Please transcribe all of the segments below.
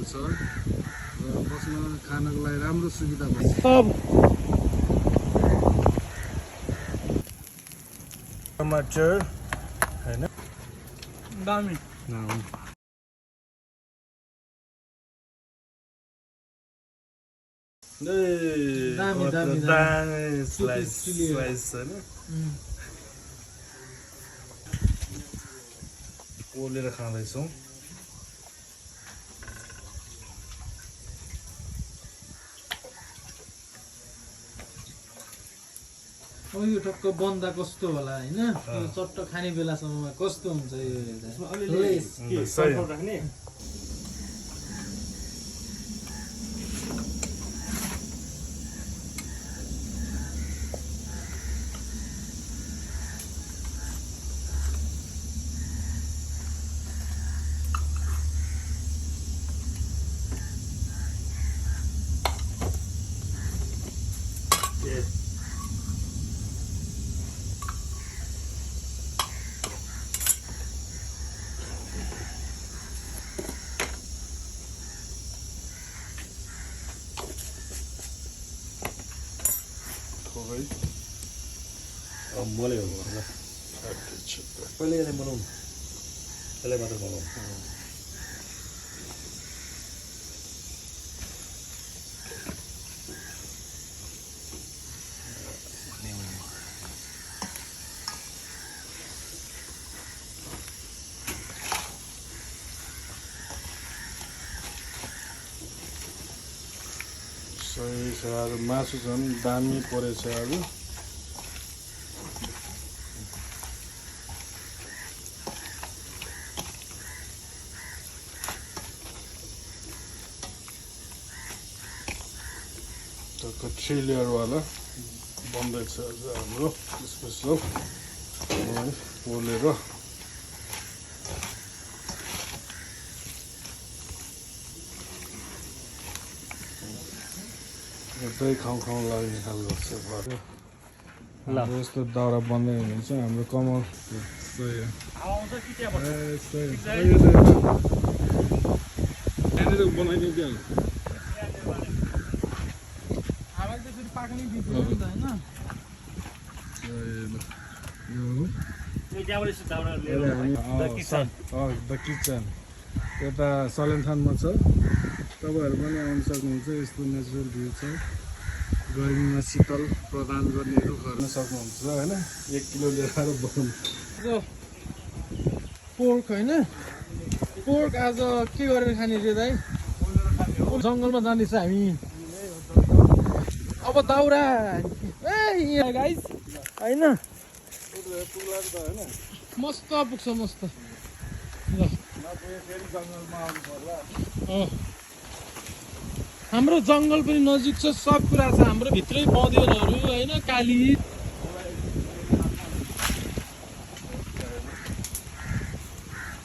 छ र बस्न खानको लागि राम्रो सुविधा छ। टमाटर हैन दामी दामी स्लाइस हैन पोलेर खाँदैछौँ। अब यो टक्क बन्दा कस्तो होला हैन, यो चट्ट खाने बेलासम्ममा कस्तो हुन्छ यो हेर्दा। मलाई हो पहिले यसलाई बनाउनु, यसलाई मात्र बनाउनु। सही छ। आज मासु झन् दामी परेछ आज। थ्री लेयर वाला बन्दैछ आज हाम्रो स्पेसल पोलेर। दही खाउँ लाग्ने खालको छ। यस्तो दाउरा बन्दै हुनुहुन्छ हाम्रो कमल। बनाइदिन्छ द किचन यता सलेनथानमा छ। तपाईँहरू पनि आउन सक्नुहुन्छ। यस्तो नेचुरल भ्यू छ। गर्मीमा शीतल प्रदान गर्नेहरू गर्न सक्नुहुन्छ होइन। 1 किलो लिएर बनाउनु पोर्क हैन, पोर्क आज के गरेर खाने रे दाइ? जङ्गलमा जाँदैछ हामी। अब दाउरा यहाँ गाइस हैन, मस्त पुग्छ मस्त। ल हाम्रो जङ्गल पनि नजिक छ, सब कुरा छ हाम्रो भित्रै। बँदेलहरू हैन, काली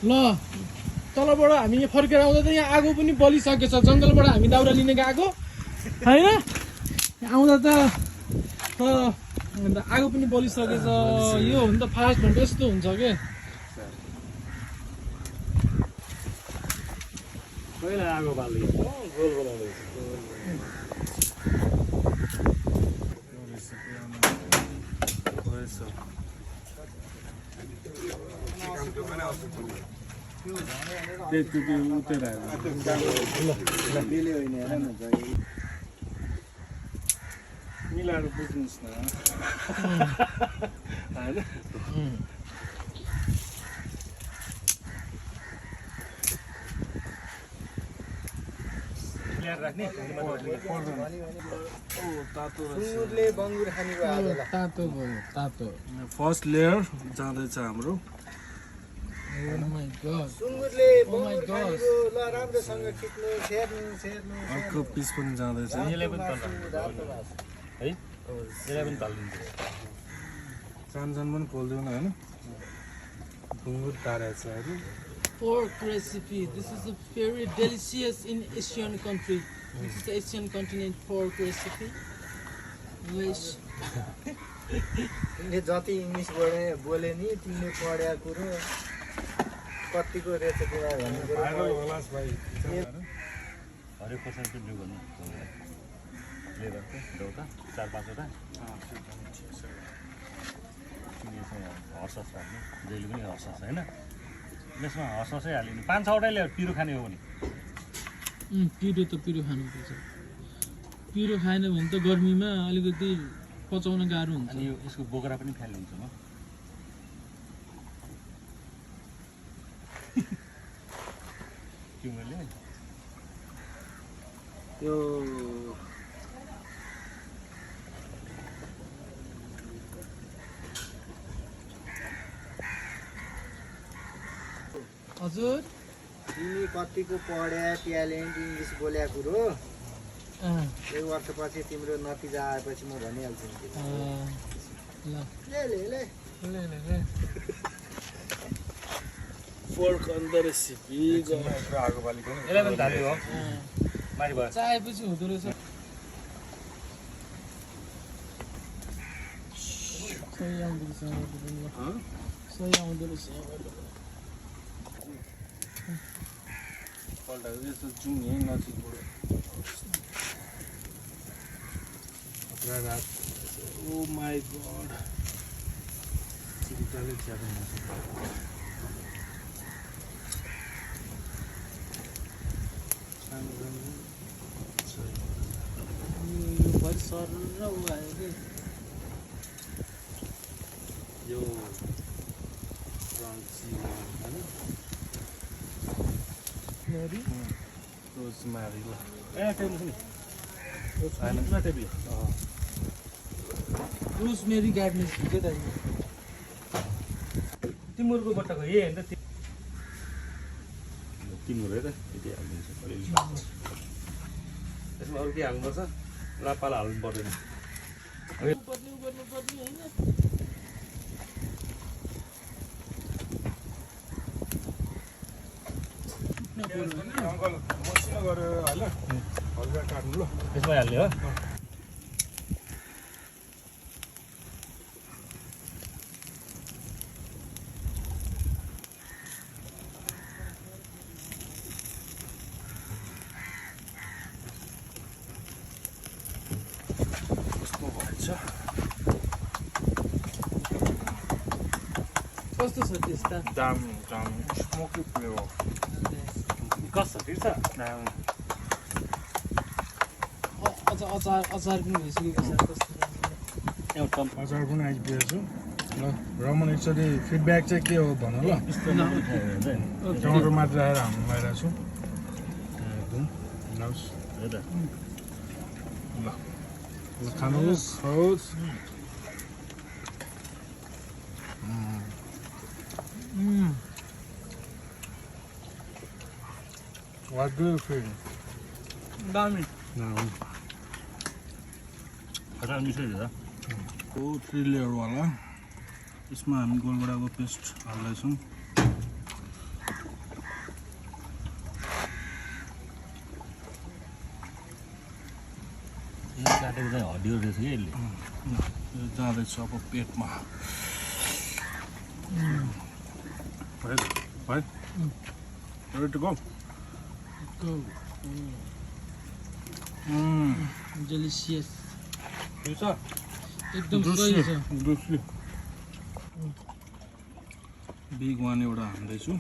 ल तलबाट हामी यहाँ फर्केर आउँदा त यहाँ आगो पनि बलिसकेछ। जङ्गलबाट हामी दाउरा लिने गएको हैन, आउँदा त आगो पनि बलिसकेछ। यो हो नि त फास्ट भन्दा यस्तो हुन्छ के। पहिला आगो बाल्दै गोल बनाउँदै मिलाएर बुझ्नुहोस् न होइन। तातो भयो तातो। फर्स्ट लेयर जाँदैछ हाम्रो। अर्को पिस पनि जाँदैछ। सानसानो पनि खोलिदिउँ न होइन। ढुङ्गुर तारेको छ अरे। Pork recipe. This is a very delicious in Asian country. This is the Asian continent pork recipe. Nice. तिमीले जति इङ्ग्लिस बोले नि तिमीले पढेको कुरो कतिको रेसिपीमा भन्ने कुरो हरेक खोर्सानी चाहिँ बिउ गर्नु लेबरको देउता 4-5वटा हर्सस राख्ने जहिले पनि हर्सस होइन यसमा हर्ससै हालिदिनु 5-6वटै ल्यायो पिरो खाने हो भने पिरो त पिरो खानुपर्छ पिरो खाएन भने त गर्मीमा अलिकति पचाउन गाह्रो हुन्छ अनि यसको बोक्रा पनि फ्यालिदिन्छु म तिमीले त्यो हजुर तिमी कतिको पढ्या ट्यालेन्ट इङ्ग्लिस बोल्या कुरो एक वर्षपछि तिम्रो नतिजा आएपछि म भनिहाल्छु नि ल ले फोर्क अन्त रेसिपी आगो बालीको यसलाई पनि धाल्यो हो माथि भयो चाहेपछि हुँदो रहेछ सही आउँदो रहेछ सही आउँदो रहेछ पल्टाएको यस्तो जुम यहीँ नजिकबाट ओ माई गड चिरिताले च्याप्नु भरि सर र ऊ आयो कि यो क्रन्ची होइन रोजमारी ल ए टेबल रोजमेरी गार्डनिस के त तिमुरको बट्टाको ए होइन त तिमुर है त यति हालिदिन्छु अलिअलि यसमा अरू के हाल्नुपर्छ लापाला हाल्नु पर्दैन पर्ने होइन अङ्कल मसिनो गरेर हाल हल्का काट्नु ल यसमै हाल्ने हो कस्तो छ त्यस्ता दामी स्मोकी फ्लेभर कस्तो ठिक छ अचार पनि भइसकेको छ कस्तो एउटा अचार पनि आइपुगेको छु ल रमन एक्चुअली फिडब्याक चाहिँ के हो भन ल टमाटर मात्र आएर हाल्नु लगाइरहेको छु एकदम लाओस् ल खानुहोस् खाओस् What do you feel? दामी Now, खतरा मिठो छ ओ 3 लेयर वाला यसमा हामी गोलगडाको पेस्ट हाल्दैछौँ यो काटेको चाहिँ हड्डियो रहेछ कि यसले यो जाँदैछ अब पेटमा भाइ ready to go? डेलिसियस ठिक छ एकदम सही छ दोस्रो बिग वान एउटा हाल्दैछु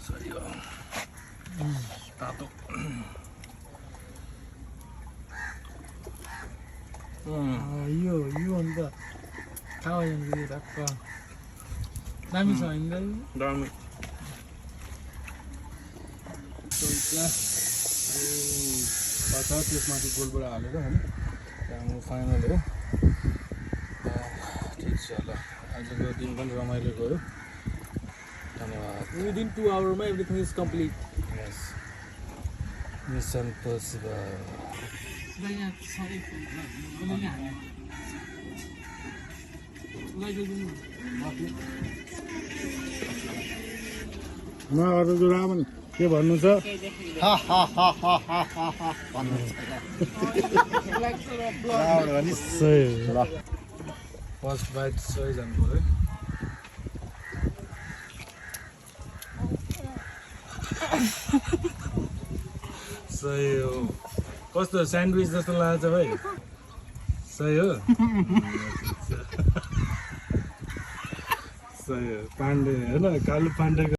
सही हो तातो यो अन्त खाऊ यहाँ टक्क दामी छ होइन दामी त्यसमाथि गोलबाट हालेर होइन त्यहाँदेखि फाइनल हो ठिक छ ल आजको दिन पनि रमाइलो गयो धन्यवाद विदिन 2 आवरमा एभ्रिथिङ इज कम्प्लिट यस मिसन पोसिबल म अरू रामन के भन्नु छ सही हो फर्स्ट बाइट सही जानु पऱ्यो सही हो कस्तो स्यान्डविच जस्तो लागेको छ भाइ सही हो सही हो पाण्डे होइन कालु पाण्डेको